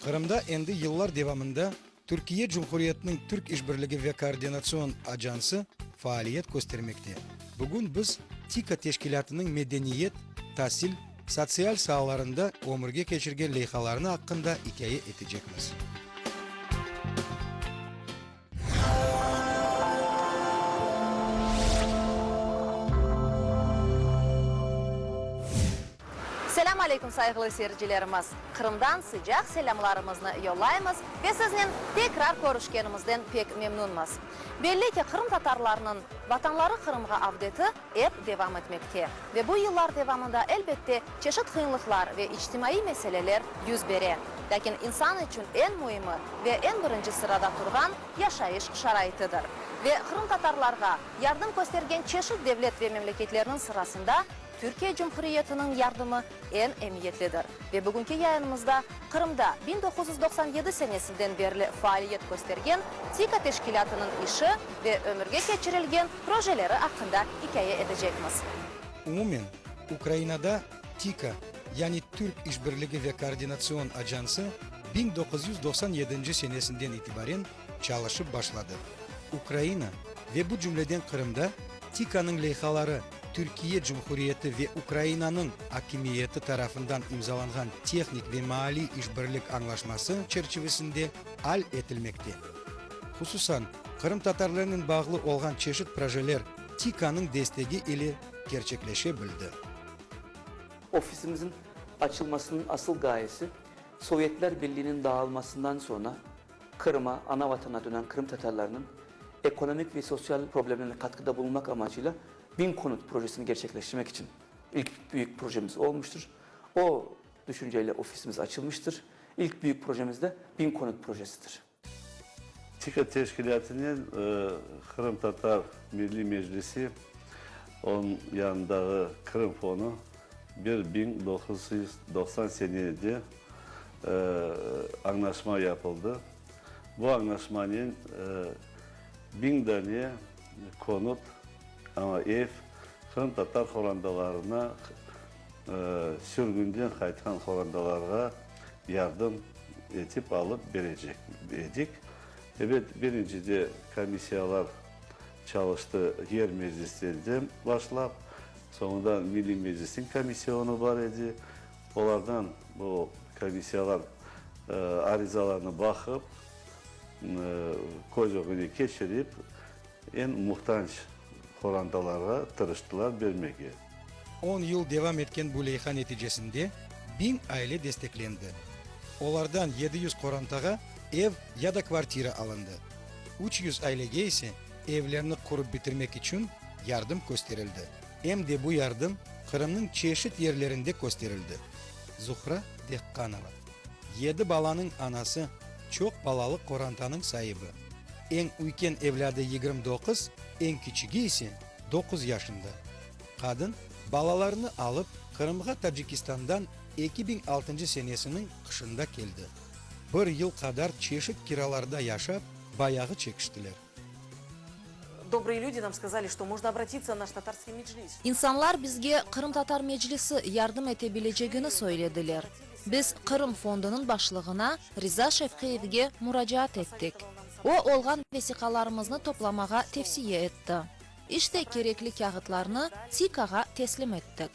Qırımda endi yıllar devamında Türkiye Cumhuriyetiniñ Türk işbirligi ve koordinatsion ajansı faaliyet köstermekte. Bugün biz TİKA teşkilâtınıñ medeniyet, tasil, sotsial saalarında ömürge keçirgen leyhalarını aqqında ikâye etecekmiz. Selâm aleyküm, sayğılı seyircilerimiz! Qırımdan sıcaq selâmlarımıznı yollaymız ve siznen tekrar körüşkenimizden pek memnünmiz. Belli ki, qırımtatarlarnıñ Vatanları Qırımğa avdeti ep devam etmekte ve bu yıllar devamında, elbette, çeşit qıyınlıqlar ve içtimaiy meseleler yüz bere. Lâkin insan içün eñ müimi ve eñ birinci sırada turğan yaşayış şaraitidir. Ve qırımtatarlarğa yardım köstergen çeşit devlet ve memleketlerniñ sırasında Türkiye Cumhuriyetiniñ yardımı eñ emiyetlidir. Ve bugünki yayınımızda Qırımda 1997 senesinden berli faaliyet köstergen TİKA teşkilâtınıñ işi ve ömürge keçirilgen projeleri aqqında ikâye etecekmiz. Umumen, Ukrainada TİKA, yani Türk işbirligi ve koordinatsion ajansı 1997 senesinden itibaren çalışıp başladı. Ukraina ve bu cümleden Qırımda TİKAnıñ leyhaları Türkiye Cumhuriyeti ve Ukrainanıñ akimiyeti tarafından imzalanğan tehnik ve maaliy işbirlik añlaşması çerçivisinde al etilmekte. Hususan, qırımtatarlarnen bağlı olğan çeşit projeler TİKAnıñ destegi ile kerçekleşe bildi. Ofisimizin açılmasınıñ asıl gayesi, Sovyetler Birliğiniñ dağılmasından soñra Qırıma, ana vatanına dönen qırımtatarlarnıñ ekonomik ve sosyal problemlerine katkıda bulunmaq amacıyla Biñ konut projesini gerçekleştirmek içün ilk büyük projemiz olmuştır. O düşünceyle ofisimiz açılmıştır. İlk büyük projemiz de Biñ konut projesidir. TİKA teşkilâtınen Qırımtatar Milliy Meclisi, onıñ yanındağı Qırım Fonu 1990 senede añlaşma yapıldı. Bu añlaşmanen biñ dane konut, amma ev, qırımtatar qorantalarına, sürgünden qaytqan qorantalarğa yardım etip alıp berecek edik. Ebet, birincide komissiyalar çalıştı, yer meclislerden başlap, soñundan Milliy Meclisniñ komissionı bar edi. Olardan bu komissiyalar arizalarnı baqıp, köz ögüne keçirip, eñ muhtac qorantalarğa tırıştılar bermege. On yıl devam etken bu leyha neticesinde biñ aile desteklendi. Olardan 700 qorantağa ev ya da kvartira alındı, 300 ailege ise evlerini qurıp bitirmek içün yardım kösterildi. Em de bu yardım Qırımnıñ çeşit yerlerinde kösterildi. Zuhra Dehqanova, yedi balanıñ anası, çoq balalı qorantanıñ saibi. Eñ üyken evlâdı 29, eñ kiçigi ise doquz yaşında. Qadın, balalarını alıp, Qırımğa Tacikistandan 2006 senesiniñ qışında keldi. Bir yıl qadar çeşit kiralarda yaşap, bayağı çekiştiler. Dobrıye lüdi nam skazali, çto mojno obratitsya naş tatarskiy meclis. İnsanlar bizge Qırımtatar Meclisi yardım ete bilecegini söylediler. Biz Qırım Fondunıñ başlığına Riza Şevqiyevge muracaat ettik. O, olğan vesiqalarımıznı toplamağa tevsiye etti. İşte, kerekli kâğıtlarnı TİKAğa teslim ettik.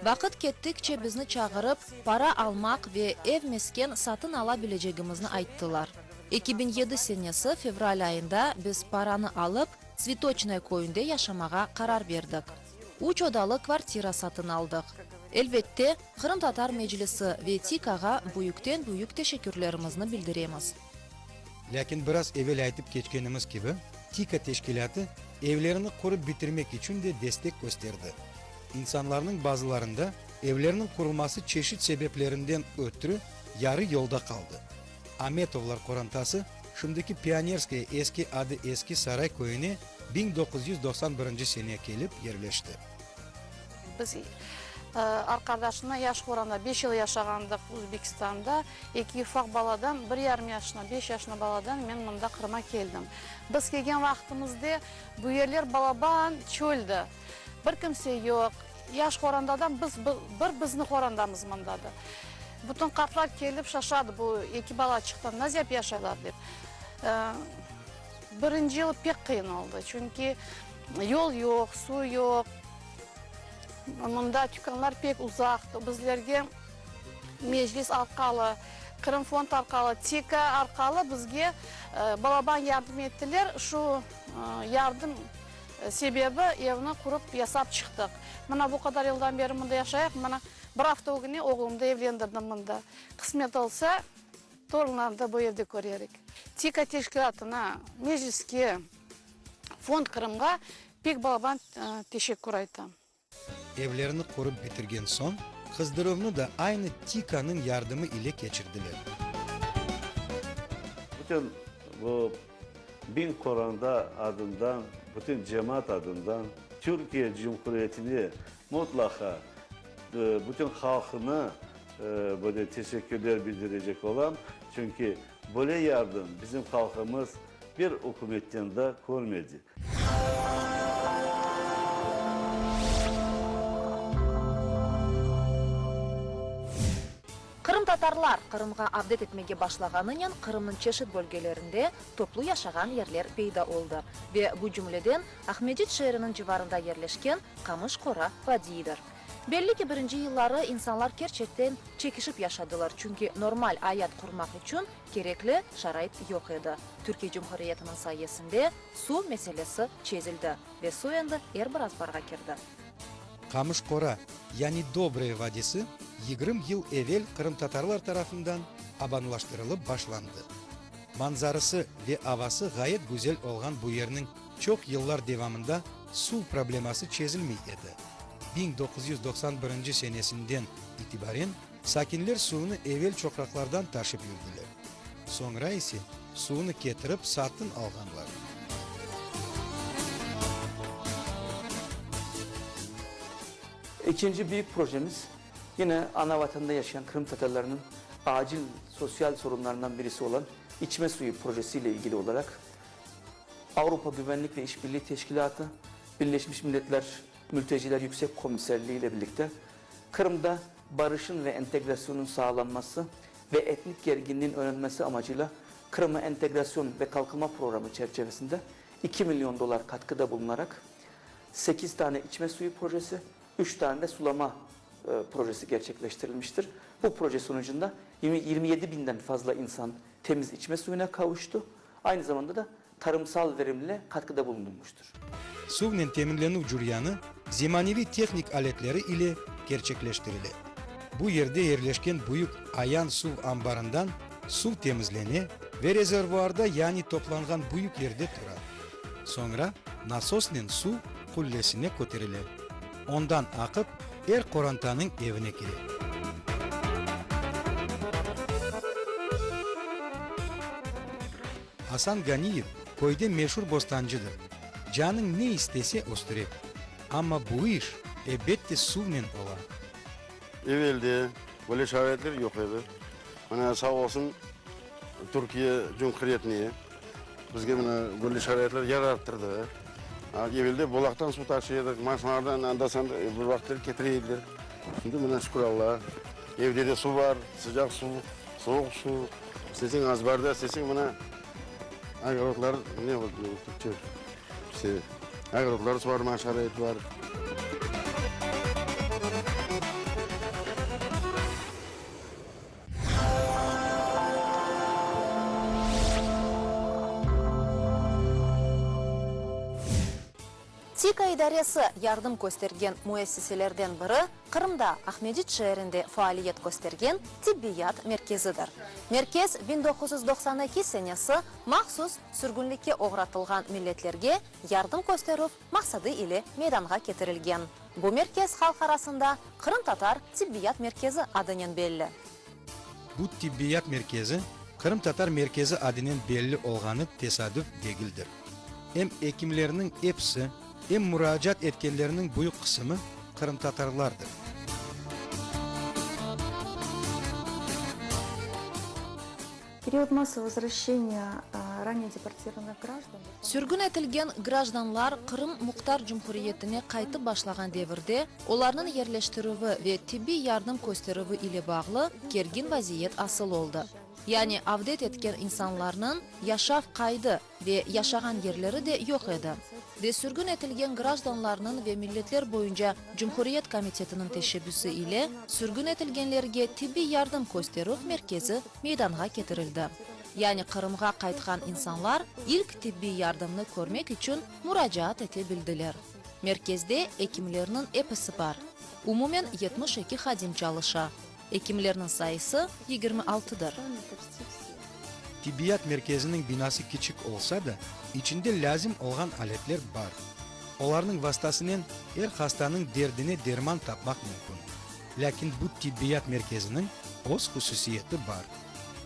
Vaqıt kettikçe bizni çağırıp, para almaq ve ev-mesken satın ala bilecegimizni ayttılar. 2007 senesi fevral ayında biz paranı alıp, Tsvetoçnoye köyünde yaşamağa qarar berdik. Üç odalı kvartira satın aldıq. Elbette, Qırımtatar Meclisi ve TİKAğa büyükten-büyük teşekkürlerimizni bildiremiz. Lâkin biraz evel aytıp keçkenimiz kibi, TİKA teşkilâtı evlerini qurıp bitirmek içün de destek kösterdi. İnsanlarnıñ bazılarında evlerniñ qurulması çeşit sebeplerinden ötrü yarı yolda qaldı. Ametovlar qorantası şimdiki Pionerskoye eski adı Eski Saray köyüne 1991 sene kelip yerleşti. Biz arqadaşımla yaş qoranda beş yıl yaşağandıq Özbekistanda. Eki ufaq baladan, bir yarım yaşına, beş yaşına baladan men mında Qırıma keldim. Biz kelgen vaqtımızda bu yerler balaban çöldi. Bir kimse yoq. Yaş qorandadan biz, bir bizni qorandamız mındadı. Bütün qartlar kelip şaşadı, bu eki balaçıqtan nasıl yap yaşaylar dep. Birinci yıl pek qıyın oldı, çünki yol yoq, suv yoq, mında tükânlar pek uzaq, bizlerge Meclis arqalı, Qırımfond arqalı, TİKA arqalı bizge balaban yardım ettiler. Şu yardım sebebi evni qurıp yasap çıqtıq. Mına bu qadar yıldan beri mında yaşayıq, mına bir afta ögüne oğlumdı evlendirdim mında. Qısmet olsa, torunlarnı da bu evde körerik. TİKA teşkilâtına, Mecliske, Fond Qırımğa pek balaban teşekkür aytam. Evlerini qurıp bitirgen soñ, qızdıruvnı da aynı TİKAnıñ yardımı ile keçirdiler. Bütün bu biñ qoranda adından, bütün cemaat adından Türkiye Cumhuriyetine mutlaqa bütün halqına böyle teşekkürler bildirecek olam. Çünki böyle yardım bizim halqımız bir ükümetten da körmedi. Qırımtatarlar Qırımğa avdet etmege başlağanınen Qırımnıñ çeşit bölgelerinde toplu yaşağan yerler peyda oldı ve bu cümleden Aqmescit şeeriniñ civarında yerleşken Qamış Qora vadiyidir. Belli ki, birinci yılları insanlar kerçekten çekişip yaşadılar, çünki normal ayat qurmaq içün kerekli şarait yoq edi. Türkiye Cumhuriyetiniñ sayesinde suv meselesi çezildi ve suv endi er bir azbarğa kirdi. Qamış Qora, yani Dobraya vadisi yigirmi yıl evel qırımtatarlar tarafından abanlaştırılıp başlandı. Manzarası ve avası ğayet güzel olğan bu yerniñ çoq yıllar devamında suv probleması çezilmey edi. 1991 senesinden itibaren sakinler suvnı evel çoqraqlardan taşıp yürdiler, soñra ise suvnı ketirip satın alğanlar. Ekinci büyük projemiz, yine ana vatanda yaşayan Qırım tatarlarınıñ acil sosyal sorunlarından birisi olan içme suyu projesi ile ilgili olaraq Avropa Güvenlik ve İşbirliği Teşkilatı, Birleşmiş Milletler Mülteciler Yüksek Komiserliği ile birlikte Qırımda barışın ve entegrasyonun sağlanması ve etnik gerginliğin önlenmesi amacıyla Qırıma entegrasyon ve kalkınma programı çerçevesinde 2 milyon dolar katkıda bulunarak 8 tane içme suyu projesi, 3 tane de sulama projesi gerçekleştirilmiştir. Bu proje sonucunda 27 binden fazla insan temiz içme suyuna kavuştu. Aynı zamanda da tarımsal verimle katkıda bulunulmuştur. Suvnen teminlenüv cüryanı zemaneviy tehnik aletleri ile kerçekleştirile. Bu yerde yerleşken büyük Ayan suv ambarından suv temizlene ve rezervuarda yani toplanğan büyük yerde tura. Soñra nasosnen suv qullesine köterile. Ondan aqıp er qorantanıñ evine kire. Asan Ganiyev köyde meşur bostancıdır. Canıñ ne istese östüre. Amma bu iş, ebette, suvnen ola. Evelde böyle şaraitler yoq edi. Mına sağ olsun Türkiye Cumhuriyetine bizge mına böyle şaraitler yarattırdı. Evelde bulaqtan suv taşıy edik, maşinalardan anda-sanda bir vaqıtları ketire ediler. Şimdi mına şükür Allağa, evde de suv bar, sıcaq suv, soğuq suv. İsteseñ azbarda, isteseñ mına ogorodlar, ne türkçe, işte, ogorodlar suvarma şarait bar. TİKA idaresi yardım köstergen müessiselerden biri Qırımda, Aqmescit şeerinde faaliyet köstergen tibbiyat merkezidir. Merkez 1992 senesi mahsus sürgünlikke oğratılğan milletlerge yardım kösterüv maqsadı ile meydanğa ketirilgen. Bu merkez halq arasında Qırımtatar tibbiyat merkezi adınen belli. Bu tibbiyat merkezi Qırımtatar merkezi adınen belli olğanı tesadüf degildir. Em ekimlerniñ episi, em muracaat etkenlerniñ büyük qısımı qırımtatarlardır. Период массового возвращения. Ранее deportirованных граждан. Sürgün etilgen grajdanlar Qırım Muhtar Cumhuriyetine qaytıp başlağan devirde olarnıñ yerleştirüvi ve tibbiy yardım kösterüvi ile bağlı kergin vaziyet asıl oldı. Yani avdet etken insanlarnıñ yaşav qaydı ve yaşağan yerleri de yoq edi. Ve sürgün etilgen grajdanlarnıñ ve milletler boyunca Cumhuriyet komitetiniñ teşebbüsi ile sürgün etilgenlerge tibbiy yardım kösterüv merkezi meydanğa ketirildi. Yani Qırımğa qaytqan insanlar ilk tibbiy yardımnı körmek içün muracaat ete bildiler. Merkezde ekimlerniñ episi bar. Umumen 72 hadim çalışa. Ekimlerniñ sayısı yigirmi altıdır. Tibbiyat merkeziniñ binası kiçik olsa da, içinde lâzim olğan aletler bar. Olarnıñ vastasınen er hastanıñ derdine derman tapmaq mümkün. Lâkin bu tibbiyat merkeziniñ öz hususiyeti bar.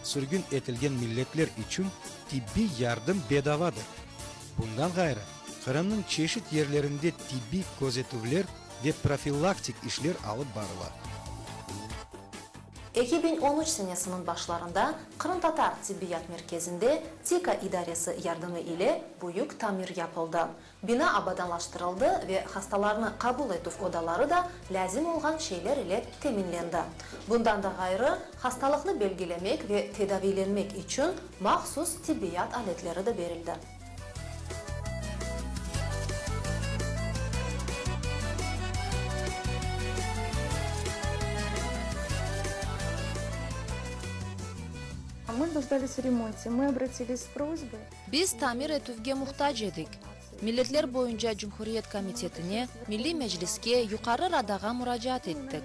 Sürgün etilgen milletler içün tibbiy yardım bedavadır. Bundan ğayrı, Qırımnıñ çeşit yerlerinde tibbiy közetüvler ve profilaktik işler alıp barıla. 2013 senesiniñ başlarında Qırımtatar tibbiyat merkezinde TİKA idaresi yardımı ile büyük tamir yapıldı. Bina abadanlaştırıldı ve hastalarnı qabul etüv odaları da lâzim olğan şeyler ile teminlendi. Bundan da ğayrı, hastalıqnı belgilemek ve tedaviylenmek içün mahsus tibbiyat aletleri de berildi. Мы нуждались в ремонте, мы обратились с просьбой. Biz tamir etüvge muhtac edik. Milletler boyunca Cumhuriyet komitetine, Milliy Mecliske, Yuqarı Radağa muracaat ettik.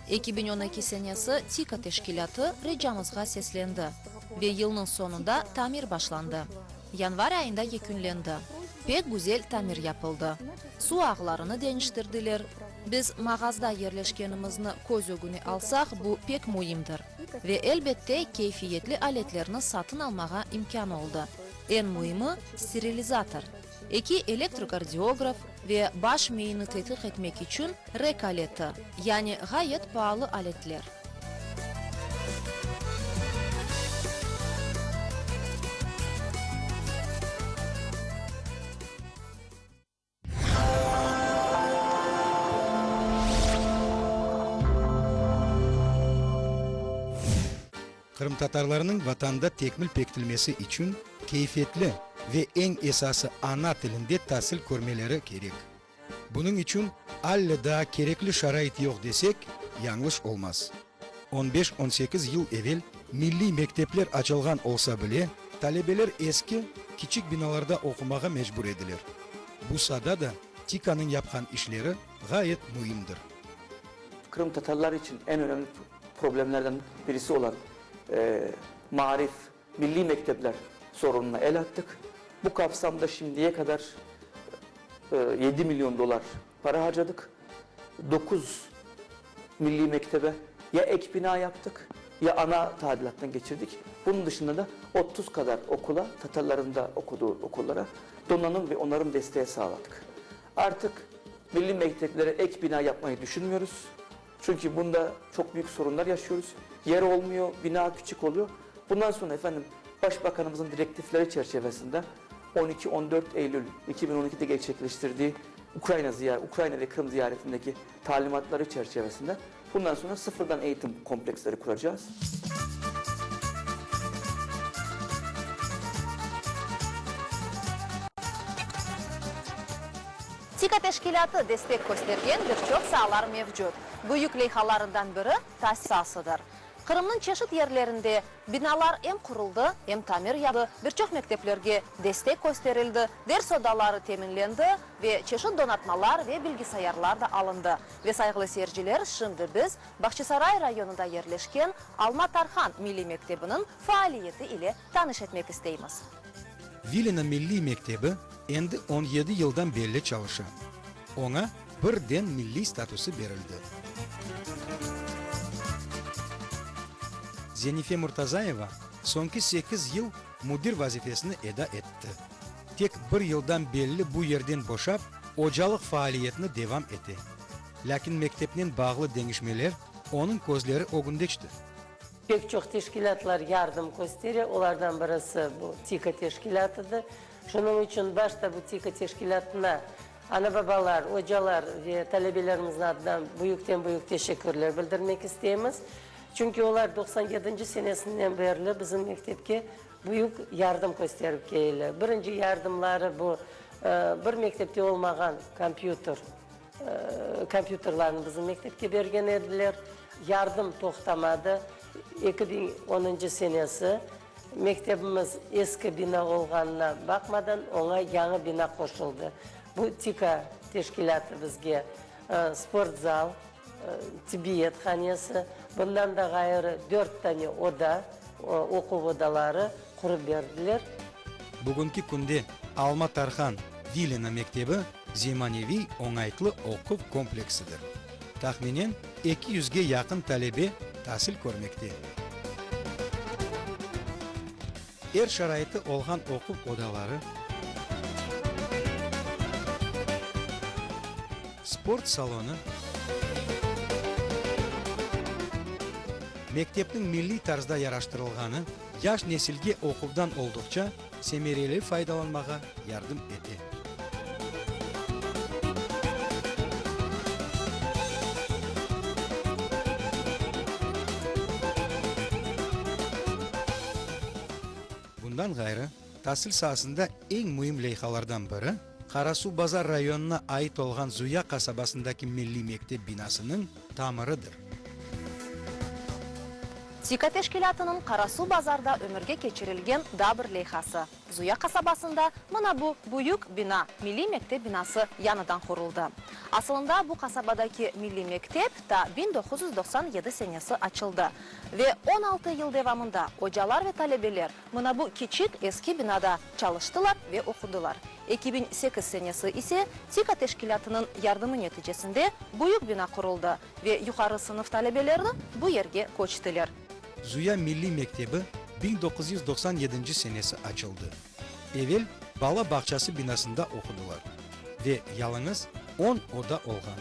2012 senesi TİKA teşkilâtı ricamızğa seslendi ve yılnıñ soñunda tamir başlandı. Yanvar ayında yekünlendi. Pek güzel tamir yapıldı. Suv ağlarını deñiştirdiler. Biz mağazda yerleşkenimizni köz ögüne alsaq, bu pek müimdir. Ve, elbette, keyfiyetli aletlerni satın almağa imkân oldı. Eñ müimi, sterilizator, eki elektrokardiograf ve baş miyini tedqiq etmek içün REK aleti, yani ğayet paalı aletler. Qırımtatarlarnıñ Vatanda tekmil pekitilmesi içün keyfiyetli ve eñ esası ana tilinde tasil körmeleri kerek. Bunıñ içün alle daa kerekli şarait yoq desek, yañlış olmaz. On beş, on sekiz yıl evel milliy mektepler açılğan olsa bile, talebeler eski, kiçik binalarda oqumağa mecbur ediler. Bu sada da TİKAnıñ yapqan işleri ğayet müimdir. Qırımtatarlar içün eñ önemli problemlerden birisi olan maarif, milliy mektepler sorununa el attık. Bu kapsamda şimdiye qadar yedi million dollar para harcadıq. Doquz milliy mektebe ya ek bina yaptıq, ya ana tadilattan keçirdik. Bunıñ dışında da 30 qadar okula, tatarların da okuduğu okullara donanım ve onarım desteği sağladık. Artıq milliy mekteplere ek bina yapmayı düşünmüyoruz. Çünki bunda çoq büyük sorunlar yaşıyoruz. Yer olmuyor, bina küçük oluyor. Bundan soñra, efendim, Başbakanımızın direktifleri çerçevesinde 12, 14 Eylül 2012'de gerçekleştirdiği Ukrayna ziyar, Ukrayna ve Kırım ziyaretindeki talimatları çerçevesinde bundan sonra sıfırdan eğitim kompleksleri kuracağız. TİKA teşkilâtı destek köstergen bir çoq saalar mevcut. Büyük leyhalarından biri, tasil saasıdır. Qırımnıñ çeşit yerlerinde binalar em quruldı, em tamir yapıldı, bir çoq mekteplerge destek kösterildi, ders odaları teminlendi ve çeşit donatmalar ve bilgisayarlar da alındı. Ve, sayğılı seyirciler, şimdi biz Bağçasaray rayonında yerleşken Alma Tarhan milliy mektebiniñ faaliyeti ile tanış etmek isteymiz. Vilina milliy mektebi endi 17 yıldan belli çalışa. Oña birden milliy statusı berildi. Zenife Murtazayeva soñki sekiz yıl müdir vazifesini eda etti. Tek bir yıldan belli bu yerden boşap, ocalıq faaliyetini devam ete. Lâkin mektepnen bağlı deñişmeler onıñ közleri ögündeçtir. Pek çoq teşkilâtlar yardım köstere, olardan birisi bu TİKA teşkilâtıdır. Şunıñ içün başta bu TİKA teşkilâtına ana-babalar, ocalar ve talebelerimizniñ adından büyükten-büyük teşekkürler bildirmek isteymiz. Çünki olar 97-nci senesinden berli bizim mektepke büyük yardım kösterip keldiler. Birinci yardımları bu, bir mektepte olmağan kompyuter, Kompyuterlarnı bizim mektepke bergen ediler. Yardım toqtamadı. 2010-ncı senesi mektebimiz eski bina olğanına baqmadan, oña yañı bina qoşuldı. Bu TİKA teşkilâtı bizge sportzal, tibbiyet hanesi, bundan da ğayrı dört tane oda, oquv odaları qurıp berdiler. Bugünki künde Alma Tarhan Vilina mektebi zemaneviy oñaytlı oquv kompleksidir. Tahminen eki yüzge yaqın talebe tasil körmekte. Er şaraiti olğan oquv odaları, sport salonı, mektepniñ milliy tarzda yaraştırılğanı yaş nesilge oquvdan olduqça semereli faydalanmağa yardım ete. Bundan ğayrı, tasil saasında eñ müim leyhalardan biri, Qarasuvbazar rayonına ait olğan Zuya qasabasındaki milliy mektep binasınıñ tamırıdır. TİKA teşkilâtınıñ Qarasuvbazarda ömürge keçirilgen daa bir leyhası. Zuya qasabasında mına bu büyük bina, milliy mektep binası yañıdan quruldı. Asılında bu qasabadaki milliy mektep ta 1997 senesi açıldı ve 16 yıl devamında ocalar ve talebeler mına bu kiçik eski binada çalıştılar ve oqudılar. 2008 senesi ise TİKA teşkilâtınıñ yardımı neticesinde büyük bina quruldı ve yuqarı sınıf talebeleri bu yerge köçtiler. Zuya milliy mektebi 1997 senesi açıldı. Evel bala bağçası binasında oqudılar ve yalıñız on oda olğan.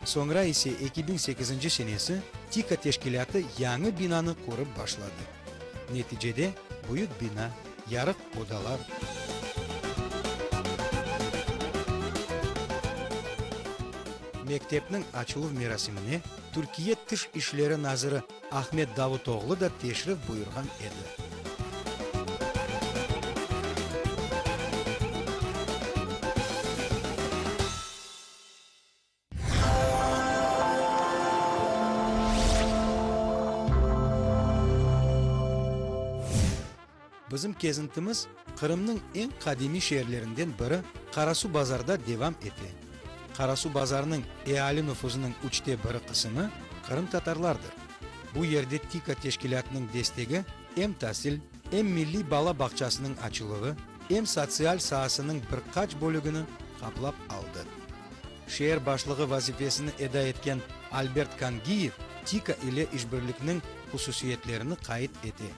Soñra ise 2008 senesi TİKA teşkilâtı yañı binanı qurıp başladı. Neticede büyük bina, yarıq odalar, Mektepniñ açıluv merasimine Türkiye Tış işleri naziri Ahmet Davutoğlu da teşrif buyurğan edi. Bizim kezintimiz Qırımnıñ eñ qadimiy şeerlerinden biri Qarasuvbazarda devam ete. Qarasuvbazarnıñ eali nufuzınıñ üçte biri qısımı qırımtatarlardır. Bu yerde TİKA teşkilâtınıñ destegi em tasil, em milliy bala bağçasınıñ açıluvı, em sotsial saasınıñ bir qaç bölügini qaplap aldı. Şeer başlığı vazifesini eda etken Albert Kangiyev TİKA ile işbirlikniñ hususiyetlerini qayd ete.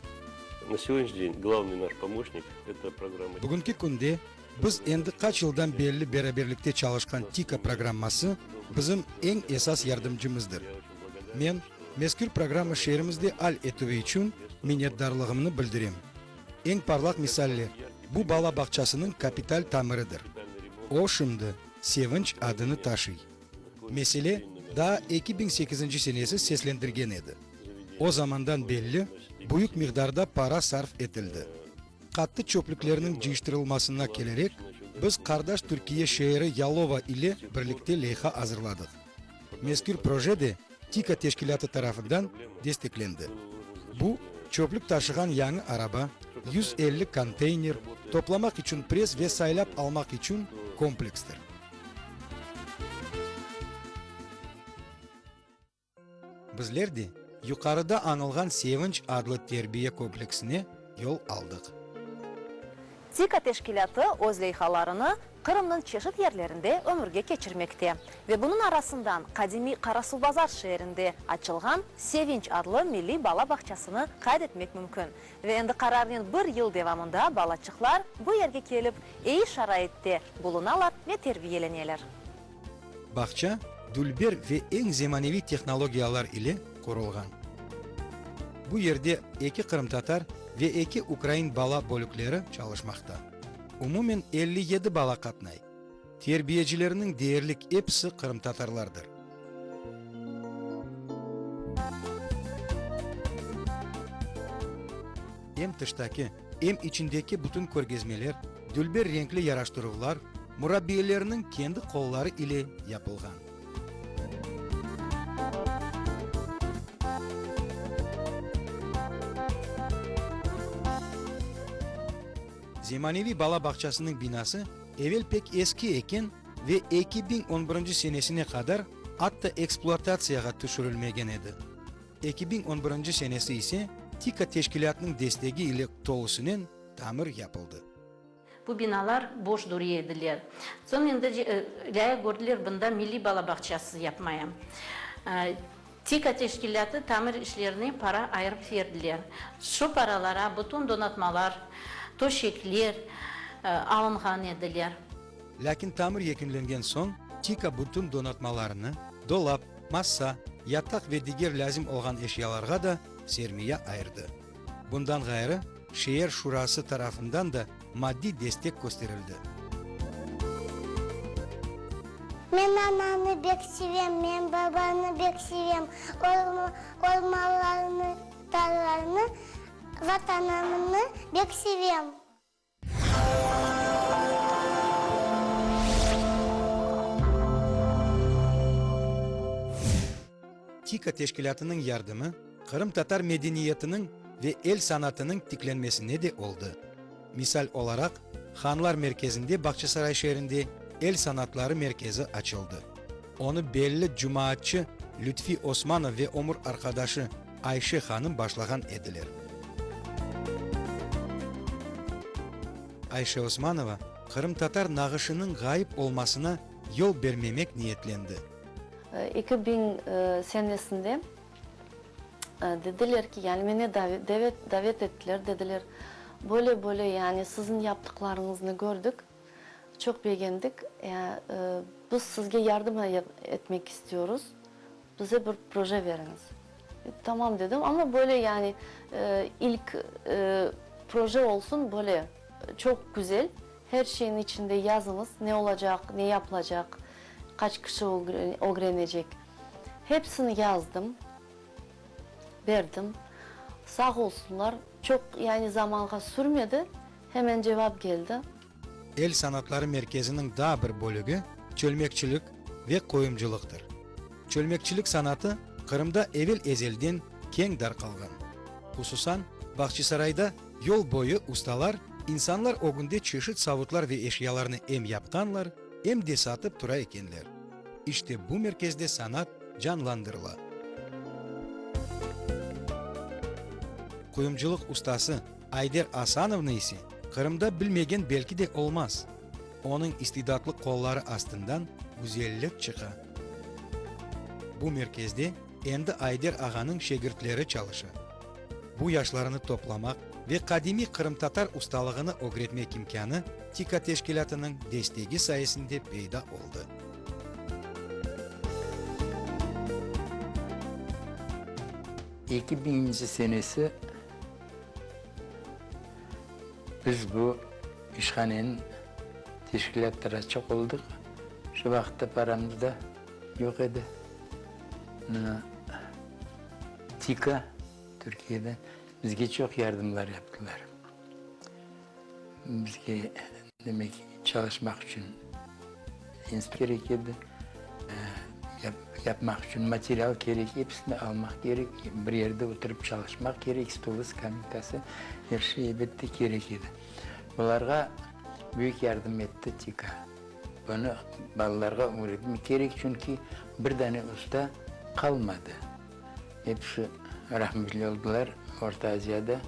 Na segodняшний день главный наш помощник, это программа. Bugünki künde biz endi qaç yıldan berli beraberlikte çalışqan TİKA programması bizim eñ esas yardımcımızdır. Men, mezkür programma şeerimizde al etüvi içün minnetdarlığımnı bildirem. Eñ parlaq misaller, bu bala bağçasınıñ kapital tamiridir. O şimdi Sevinç adını taşıy. Mesele daa 2008-nci senesi seslendirgen edi. O zamandan belli büyük miqdarda para sarf etildi. Qattı çöplüklerniñ cıyıştırılmasına kelerek, biz qardaş Türkiye şeeri Yalova ile birlikte leyha azırladıq. Mezkür proje de TİKA teşkilâtı tarafından desteklendi. Bu, çöplük taşığan yañı araba, 150 konteyner, toplamaq içün press ve saylap almaq içün komplekstir. Bizler de yuqarıda añılğan Sevinç adlı terbiye kompleksine yol aldıq. TİKA teşkilâtı öz leyhalarını Qırımnıñ çeşit yerlerinde ömürge keçirmekte ve bunıñ arasından qadimiy Qarasuvbazar şeerinde açılğan Sevinç adlı milliy bala bağçasını qayd etmek mümkün. Ve endi qararnen bir yıl devamında balaçıqlar bu yerge kelip, eyi şaraitte bulunalar ve terbiyeleneler. Bağça dülber ve eñ zemaneviy tehnologiyalar ile qurulğan. Bu yerde eki qırımtatar ve eki ukrain bala bölükleri çalışmaqta. Umumen 57 bala qatnay. Terbiyecilerniñ deyerlik episi qırımtatarlardır. Em tıştaki, em içindeki bütün körgezmeler, dülber renkli yaraştıruvlar murabbiyelerniñ kendi qolları ile yapılğan. Zemaneviy bala bağçasınıñ binası evel pek eski eken ve 2011 senesine qadar atta ekspluatatsiyağa tüşürilmegen edi. 2011 senesi ise TİKA teşkilâtınıñ destegi ile tolusınen tamir yapıldı. Bu binalar boş duruy ediler. Soñ endi lâyıq kördiler bunda milliy bala bağçası yapmaya. TİKA teşkilâtı tamir işlerine para ayırıp berdiler. Şu paralara bütün donatmalar, töşekler alınğan ediler. Lâkin tamir yekünlengen soñ TİKA bütün donatmalarnı, dolap, masa, yataq ve diger lâzim olğan eşyalarğa da sermiya ayırdı. Bundan ğayrı, şeer şurası tarafından da maddiy destek kösterildi. Men anamnı bek sevem, men babamnı bek sevem, ormanlarnı, dağlarnı, Vatanımnı bek sevem. TİKA teşkilâtınıñ yardımı qırımtatar medeniyetiniñ ve el sanatınıñ tiklenmesine de oldı. Misal olaraq, Hanlar merkezinde Bağçasaray şeerinde El sanatları merkezi açıldı. Onı belli cumaatçı Lütfi Osmanov ve ömür arqadaşı Ayşe hanım başlağan ediler. Ayşe Osmanova qırımtatar nağışınıñ ğayıp olmasına yol bermemek niyetlendi. 2000 senesinde dediler ki, yani meni davet ettiler, dediler, böyle böyle, yani siziñ yaptıqlarıñıznı kördik, çoq begendik, biz sizge yardım etmek istiyoruz, bize bir proje beriñiz. Tamam dedim, amma böyle yani ilk proje olsun, böyle çoq güzel, her şeyniñ içinde yazıñız, ne olacaq, ne yapılacaq, qaç kişi ögrenecek. Hepsini yazdım, berdim. Sağ olsunlar, çoq yani zamanğa sürmedi, hemen cevap keldi. El sanatları merkeziniñ daa bir bölügi çölmekçilik ve qoyumcılıqtır. Çölmekçilik sanatı Qırımda evel-ezelden keñ darqalğan. Hususan, Bahçisarayda yol boyu ustalar insanlar ögünde çeşit savutlar ve eşyalarnı em yapqanlar, em de satıp tura ekenler. İşte bu merkezde sanat canlandırıla. Quyumcılıq ustası Ayder Asanovnı ise Qırımda bilmegen belki de olmaz. Onıñ istidatlı qolları astından güzellik çıqa. Bu merkezde endi Ayder ağanıñ şegirtleri çalışa. Bu yaşlarnı toplamaq ve qadimiy qırımtatar ustalığını ögretmek imkânı TİKA teşkilâtınıñ destegi sayesinde peyda oldı. Eki biñinci senesi biz bu işhaneniñ teşkilâttıracaq oldıq. Şu vaqıtta paramız da yoq edi. TİKA, Türkiyeden, bizge çoq yardımlar yaptılar. Bizge, demek, çalışmaq içün inst kerek edi, yapmaq içün material kerek, episini almaq kerek, bir yerde oturıp çalışmaq kerek, stolı, skamikası, er şey, elbette, kerek edi. Bularğa büyük yardım etti TİKA. Bunı balalarğa ögretmek kerek, çünki bir dane usta qalmadı. Episi rahmetli oldılar Orta Aziyada.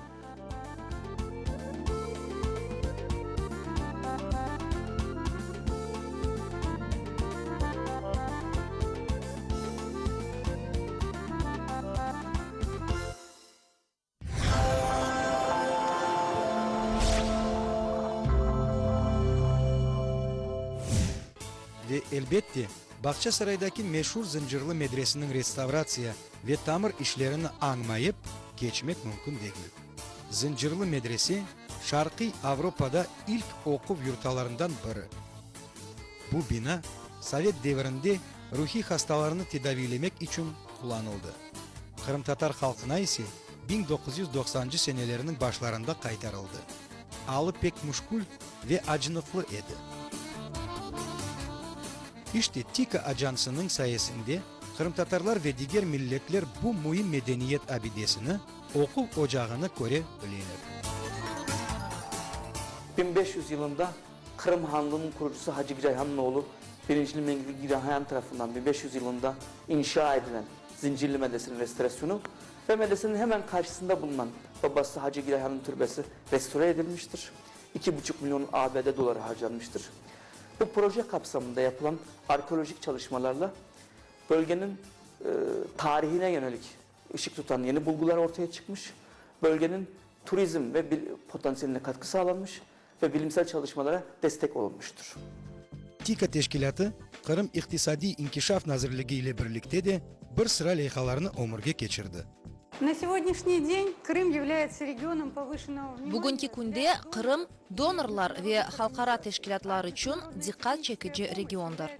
Ve, elbette, Bağçasaraydaki meşur Zıncırlı medresiniñ restavratsiya ve tamir işlerini añmayıp. keçmek mümkün degil. Zıncırlı medrese, Şarqiy Avropada ilk oquv yurtalarından biri. Bu bina sovet devirinde ruhiy hastalarnı tedaviylemek içün qullanıldı. Qırımtatar halqına ise 1990-cı senelerniñ başlarında qaytarıldı. Alı pek müşkül ve acınıqlı edi. İşte TİKA ajansınıñ sayesinde qırımtatarlar ve diger milletler bu müim medeniyet abidesini, oquv ocağını köre bileler. 1500 yılında Qırım Hanlığınıñ qurucısı Hacı Giray Hannıñ oğlu Birincili Mengli Giray Han tarafından 1500 yılında inşa edilen Zincirli medreseniñ restorasyonu ve medreseniñ hemen qarşısında bulunan babası Hacı Giray Hannıñ türbesi restore edilmiştir. İki buçuq milyon ABD doları harcanmıştır. Bu proje kapsamında yapılan arkeolojik çalışmalarla bölgeniñ tarihine yönelik ışıq tutan yeni bulgular ortaya çıqmış, bölgeniñ turizm ve potansiyeline katkı sağlanmış ve bilimsel çalışmalara destek olunmuştur. TİKA teşkilâtı Qırım İqtisadiy inkişaf nazirligi ile birlikte de bir sıra leyhalarnı ömürge keçirdi. Na segodняшний день Крым является регионом повышенного внимания. Bugünki künde Qırım, donorlar ve halqara teşkilâtlar içün diqqat çekici regiondır.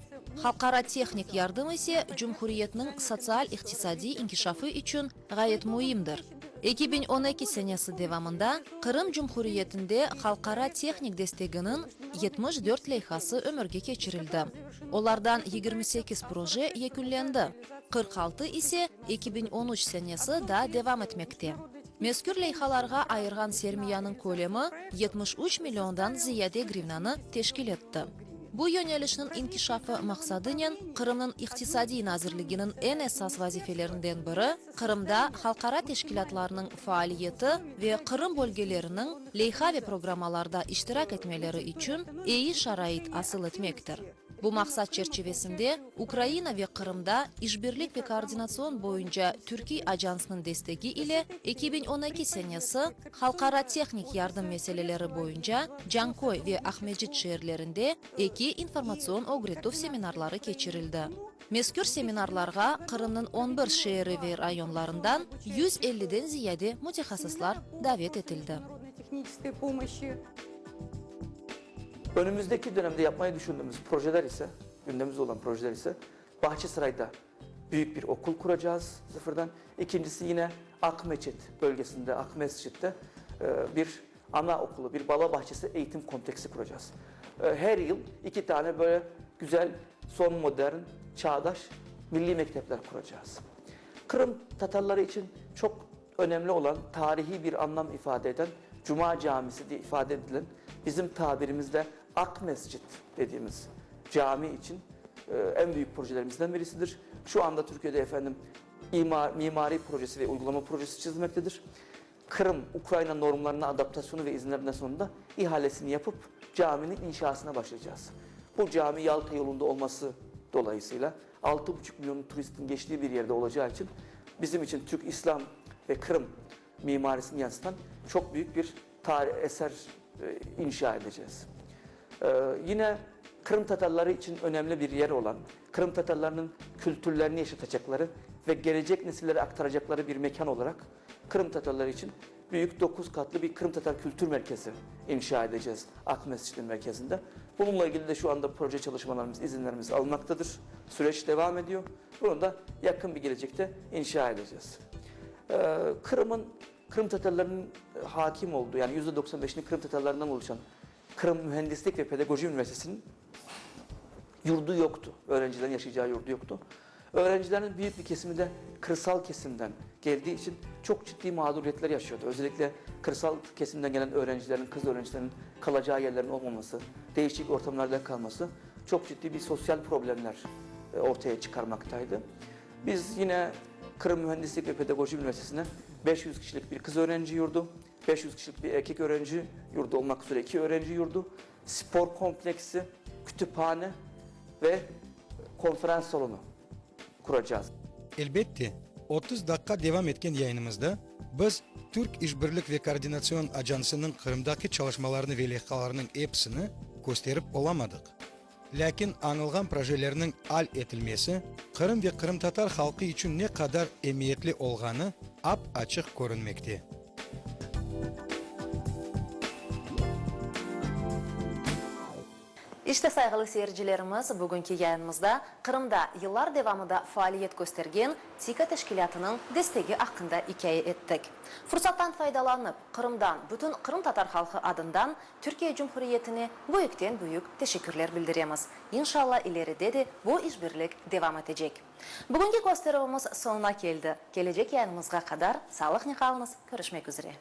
Halqara tehnik yardım ise cumhuriyetniñ sotsial-iqtisadiy inkişafı içün ğayet müimdir. 2012 senesi devamında Qırım Cumhuriyetinde halqara tehnik desteginiñ 74 leyhası ömürge keçirildi. Olardan 28 proje yekünlendi, 46 ise 2013 senesi daa devam etmekte. Mezkür leyhalarğa ayırğan sermiyanıñ kölemi 73 milliondan ziyade grivnanı teşkil etti. Bu yönelişniñ inkişafı maqsadınen Qırımnıñ İqtisadiy nazirliginiñ eñ esas vazifelerinden biri Qırımda halqara teşkilâtlarnıñ faaliyeti ve Qırım bölgeleriniñ leyha ve programmalarda iştirak etmeleri içün eyi şarait asıl etmektir. Bu maqsat çerçivesinde Ukraina ve Qırımda işbirlik ve koordinatsion boyunca Türkiy ajansnıñ destegi ile 2012 senesi halqara tehnik yardım meseleleri boyunca Canköy ve Aqmescit şeerlerinde eki informatsion-ögretüv seminarları keçirildi. Mezkür seminarlarğa Qırımnıñ on bir şeeri ve rayonlarından 150-den ziyade mütehassıslar davet etildi. Önümüzdeki dönemde yapmayı düşündüğümüz projeler ise, gündemimizde olan projeler ise Bahçesaray'da büyük bir okul kuracağız sıfırdan. İkincisi yine Akmeçet bölgesinde, Akmescit'te bir ana okulu, bir bala bahçesi eğitim kompleksi kuracağız. Her yıl iki tane böyle güzel, son modern, çağdaş milli mektepler kuracağız. Kırım Tatarları için çok önemli olan, tarihi bir anlam ifade eden Cuma Camisi diye ifade edilen bizim tabirimizle Akmescit dediğimiz cami için en büyük projelerimizden birisidir. Şu anda Türkiye'de efendim imar, mimari projesi ve uygulama projesi çizilmektedir. Kırım, Ukrayna normlarına adaptasyonu ve izinlerinden sonunda ihalesini yapıp caminin inşasına başlayacağız. Bu cami Yalta yolunda olması dolayısıyla 6,5 milyon turistin geçtiği bir yerde olacağı için bizim için Türk İslam ve Kırım mimarisini yansıtan çok büyük bir tarih eser e, inşa edeceğiz. Ee, yine Kırım Tatarları için önemli bir yer olan, Kırım Tatarlarının kültürlerini yaşatacakları ve gelecek nesillere aktaracakları bir mekan olarak Kırım Tatarları için büyük 9 katlı bir Kırım Tatar Kültür Merkezi inşa edeceğiz Akmescit'in merkezinde. Bununla ilgili de şu anda proje çalışmalarımız, izinlerimiz alınmaktadır. Süreç devam ediyor. Bunu da yakın bir gelecekte inşa edeceğiz. Ee, Kırım'ın Kırım Tatarlarının hakim olduğu yani %95'ini Kırım Tatarlarından oluşan Kırım Mühendislik ve Pedagoji Üniversitesi'nin yurdu yoktu. Öğrencilerin yaşayacağı yurdu yoktu. Öğrencilerin büyük bir kesimi de kırsal kesimden geldiği için çok ciddi mağduriyetler yaşıyordu. Özellikle kırsal kesimden gelen öğrencilerin, kız öğrencilerin kalacağı yerlerin olmaması, değişik ortamlarda kalması çok ciddi bir sosyal problemler e, ortaya çıkarmaktaydı. Biz yine Kırım Mühendislik ve Pedagoji Üniversitesi'ne 500 kişilik bir kız öğrenci yurdu, 500 kişilik bir erkek öğrenci yurdu olmak üzere iki öğrenci yurdu, spor kompleksi, kütüphane ve konferans salonu kuracağız. Elbette, 30 daqqa devam etken yayınımızda biz Türk İşbirlik ve Koordinatsion Ajansınıñ Qırımdaki çalışmalarını ve leyhalarınıñ episini kösterip olamadıq. Lâkin añılğan projelerniñ al etilmesi Qırım ve qırımtatar halqı içün ne qadar emiyetli olğanı ap-açıq körünmekte. İşte, sayğılı seyircilerimiz, bugünki yayınımızda Qırımda yıllar devamında faaliyet köstergen TİKA teşkilâtınıñ destegi aqqında ikâye ettik. Fursattan faydalanıp, Qırımdan bütün qırımtatar halqı adından Türkiye Cumhuriyetine büyükten-büyük teşekkürler bildiremiz. İnşalla, ileride de bu işbirlik devam etecek. Bugünki kösterüvimiz soñuna keldi. Kelecek yayınımızğa qadar sağlıqnen qalıñız, körüşmek üzre.